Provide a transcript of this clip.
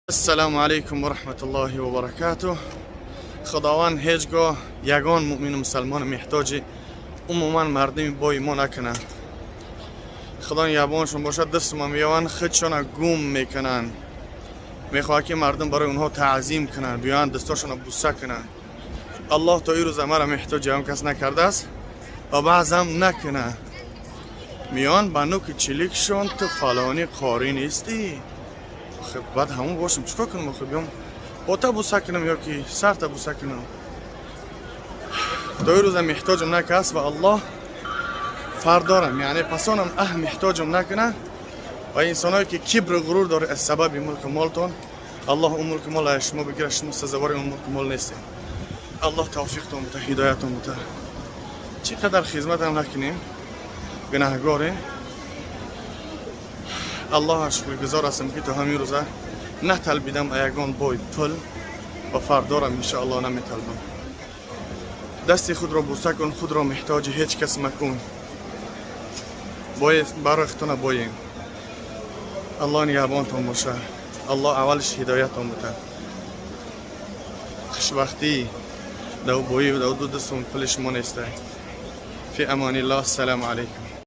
Ассалому алайкум ва раҳматуллоҳи ва баракатуҳ. Худованд ҳеҷ гоҳ ягон муъмину мусалмони меҳтоҷи, умуман мардуми бои мо накунад. Худо нигаҳбоншон бошад. Дастума меёванд, худшона гум мекунанд. Мехоҳад, ки мардум барои онҳо таъзим кунанд, биёянд, дастошона буса кунанд. Аллоҳ то ин рӯза мара меҳтоҷи ягон кас накардааст ва баъзам накунад. Меён ба нуки чиликшон: «Ту фалони қорӣ нестӣ?» Охе, баъд ҳамон бошам, чӣ кор кунам? Охе, биём пота буса кунам ё ки сарта буса кунам? То ин рӯза меҳтоҷам накаст ва Аллоҳ фардорам, яъне пасонам меҳтоҷам накунад. Ва инсоное, ки кибру ғурур доред, аз сабаби мулку молтон Аллоҳ он мулку мол аз шумо бигирад. Шумо сазовори он мулку мол нестед. Аллоҳ тавфиқтон бута, ҳидоятон бута. Чӣ қадар хизматам накунем, гунаҳгорем. Аллоҳ шукргузор ҳастам, ки то ҳамин рӯза наталбидам ягон бой пул ва фардорам, иншоаллоҳ, наметалбам. Дасти худро буса кун, худро меҳтоҷи ҳеҷ кас макун. Барои худтона боем. Аллоҳ нигаҳбонтон боша. Аллоҳ аввалиш ҳидоятон бута. Хушбахтӣ дав боӣ дав ду дастун пули шумо нестай. Фи амониллоҳ. Ассалому алайкум.